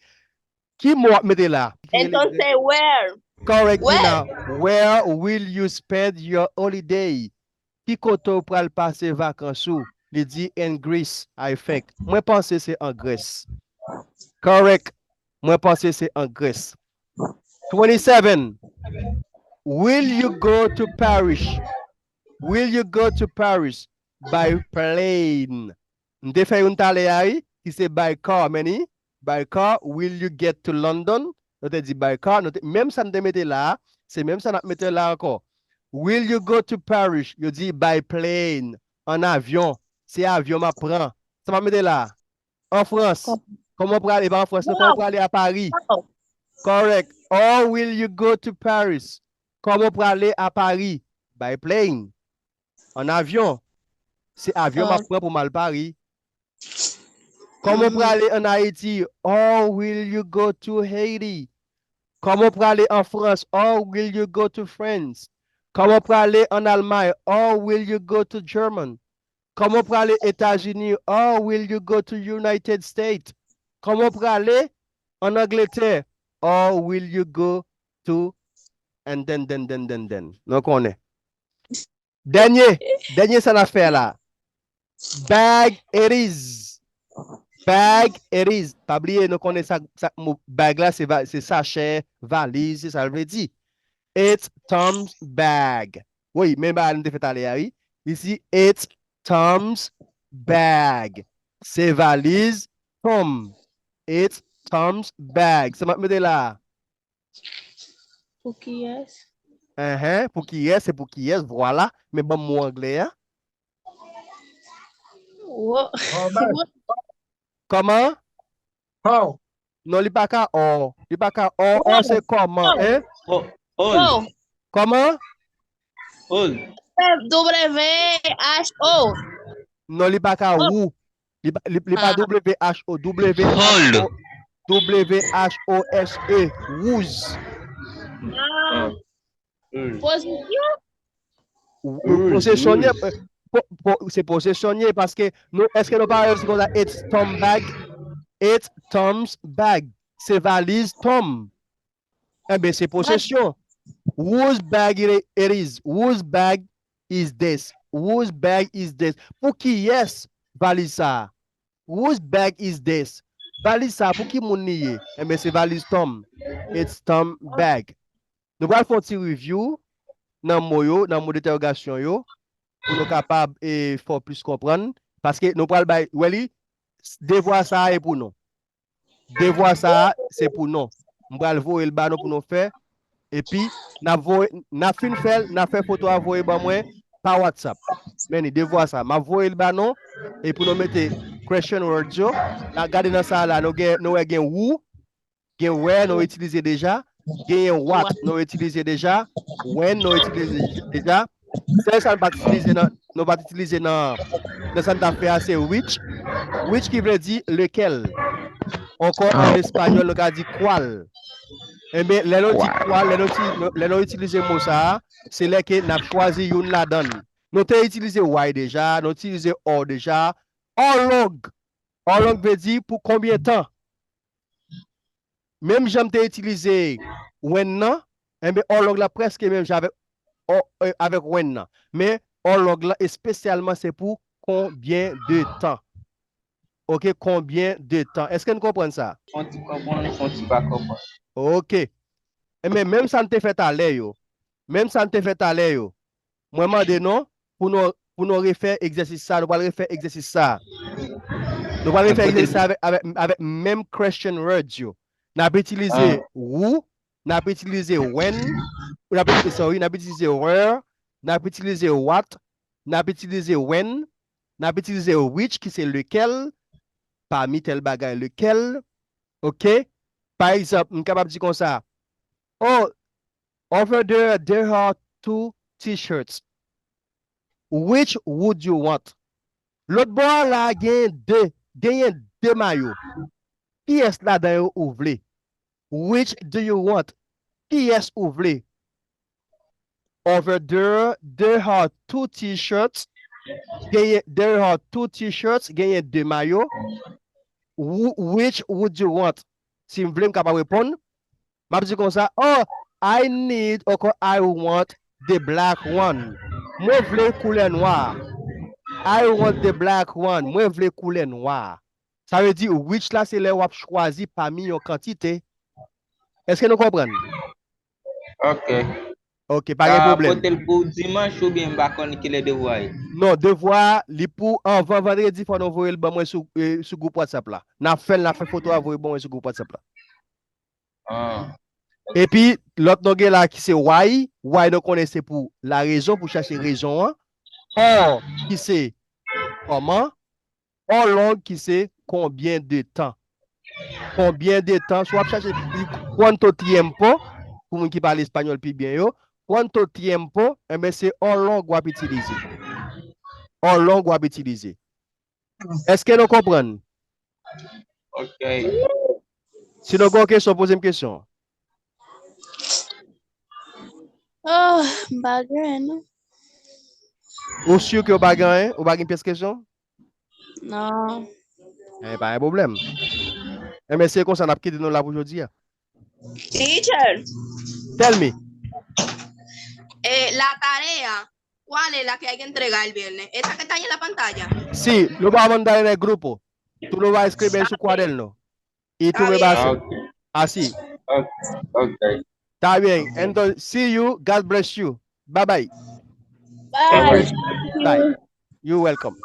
ki mo w ap mete la? And don't say where. Correct, Where? Dina. Where will you spend your holiday? Ki kote w pral pase vakans ou? Li di in Greece, I think. Mwen panse se an Grès. Correct. Mwen panse se an Grès. Twenty-seven. Will you go to Paris? Will you go to Paris by plane? M te fè youn talè a, wi, ki se by car, men ni, by car, will you get to London? Nou te di by car, nou te, menm sa n te mete la a, se menm sa n ap mete la ankò. Will you go to Paris? Yo di by plane, an avyon. Se avyon m ap pran. Sa m ap mete la a? An Frans. Kòman w prale? Pa an Frans, non, kòman w prale a Pari? Oh. Correct. How will you go to Paris? Kòman w prale a Pari? By plane. An avyon. Se avyon m ap pran pou m al Pari. Kòman w prale an Ayiti? How will you go to Haiti? Kòman w prale an Frans? How will you go to France? Kòman w prale an Almay? How will you go to German? Kòman w prale Etazini? How will you go to United States? Kòman w prale an Angletè? How will you go to and then, then, then, then, then. Nou konnen. Dènye, dènye sa n ap fè la. Bag it is. Bag it is. Pa bliye, nou konnen sa, sa mo bag la, se, va- se sachè, valiz, se sa l vle di. It's Tom's bag. Wi, men ba nou te fè talè a, wi. Isi, it's Tom's bag. Se valiz Tom. It's Tom's bag. Sa m ap mete la. Pou kiyès? Enhen, pou kiyès, se pou kiyès, vwala. Men ban m mo anglè a. Wo- How much? Kòman? How? Non, li pa ka or. Li pa ka or. Or se kòman, en? Oh, old. Oh, Kòman? Old. W H O. Non, li pa ka ou. Li pa, li, li pa Ah. W H O. W H O. Hold. W H O S E. Whose. Ah, Old. Pozisyon? Ou- ou- Posesyon ye, eh, po- po- se posesyon ye, paske nou, èske nou pa wè se konsa, it's Tom bag? It's Tom's bag. Se valiz Tom. Enben, se posesyon. Whose bag it, it is? Whose bag is this? Whose bag is this? Pou kiyès valiz sa a? Whose bag is this? Valiz sa a, pou ki moun li ye? Enben, se valiz Tom. It's Tom bag. Nou pral fè yon ti review nan mo yo, nan mo detèwogasyon yo, pou nou kapab, e, fè w plis konprann. Paske nou pral bay, wè li, devwa sa a e pou nou. Devwa sa a, se pou nou. M pral voye l ba nou pou nou fè. Epi, n ap voye, n ap fin fè l, n ap fè foto a voye ban mwen pa WhatsApp. Men ni devwa sa. M ap voye l ba nou. E pou nou mete question words yo, n ap gade nan sa a la, nou gen, nou wè gen who, gen where nou itilize deja, genyen what nou itilize deja, when nou itilize deja. Sèl sa nou pa t itilize nan, nou pa t itilize nan, nan sa n t ap fè a, se which. Which ki vle di lequel. Ankò, an espanyòl, nou ka di cuál. Enben, lè nou di cuál, lè nou, ti- nou- lè nou itilize mo sa a, se lè ke n ap chwazi youn ladan l. Nou te itilize why deja, nou itilize or deja. How long? How long vle di pou konbyen tan? Menm jan m te itilize when nan, enben, how long la prèske menm jan avèk, or- eh, avèk when nan. Men, how long la espesyalman se pou konbyen de tan. Ok, konbyen de tan. Èske n konprann sa? Fon ti konprann, fon ti pa konprann. Ok. Enben, menm sa n te fè talè yo. Menm sa n te fè talè yo. Mwen mande nou pou nou, pou nou refè egzèsis sa. Nou pral refè egzèsis sa. Nou pral refè egzèsis sa avèk, avèk, avèk menm question words yo. N ap itilize who, n ap itilize when, n ap itilize, sorry, n ap itilize where, n ap itilize what, n ap itilize when, n ap itilize which, ki se lequel, pami tèl bagay, lequel, ok? Pa egzanp, m kapab di konsa, oh, over there, there are two t-shirts. Which would you want? Lòt bò a la, genyen de, genyen de mayo. Kiyès ladan yo ou vle? Which do you want? Kiyès ou vle? Over there, there are two t-shirts. Genyen, there are two t-shirts. Genyen de mayo. Who- Which would you want? Si m vle, m kapab reponn. M ap di konsa, oh, I need, ankò, I want the black one. Mwen vle koulè nwa. I want the black one. Mwen vle koulè nwa. Sa vle di, which la, se lè w ap chwazi pami yon kantite. Èske nou konprann? Ok. Ok, pa gen pwoblèm. Pote l pou dimanch oubyen m pa konn kilè devwa ye? Non, devwa a, li pou anvan vandredi, fò nou voye l ban mwen sou, eh, sou gwoup WhatsApp la. N ap fè l, n ap fè foto a voye ban mwen sou gwoup WhatsApp la. Ah. Epi, lòt nou gen la ki se why. Why nou konnen se pou la raison, pou chache rezon an. Or, ki se kòman. How long ki se konbyen de tan. Konbyen de tan, si w ap chache, cuánto tiempo, pou moun ki pale espanyòl pi byen yo, cuánto tiempo, enben se how long w ap itilize. How long w ap itilize. Èske nou konprann? Ok. Si nou gen yon kesyon, poze m kesyon. Oh, m pa gen anyen, non. Ou si ke w pa gen anyen? Ou pa gen pyès kesyon? Non. Eh, pa gen pwoblèm. Enben, se konsa n ap kite nou la pou jodi a. Teacher. Tell me. Eh, la tarea, ¿cuál es la que hay que entregar el viernes? ¿Esa que está ahí en la pantalla? Sí, lo va a mandar en el grupo. Tú lo vas a escribir en su cuaderno. Y tú me vas a... Ah, ok. Así. Ok, ok. Está bien. Entonces, see you. God bless you. Bye bye. Bye. Bye. You're welcome.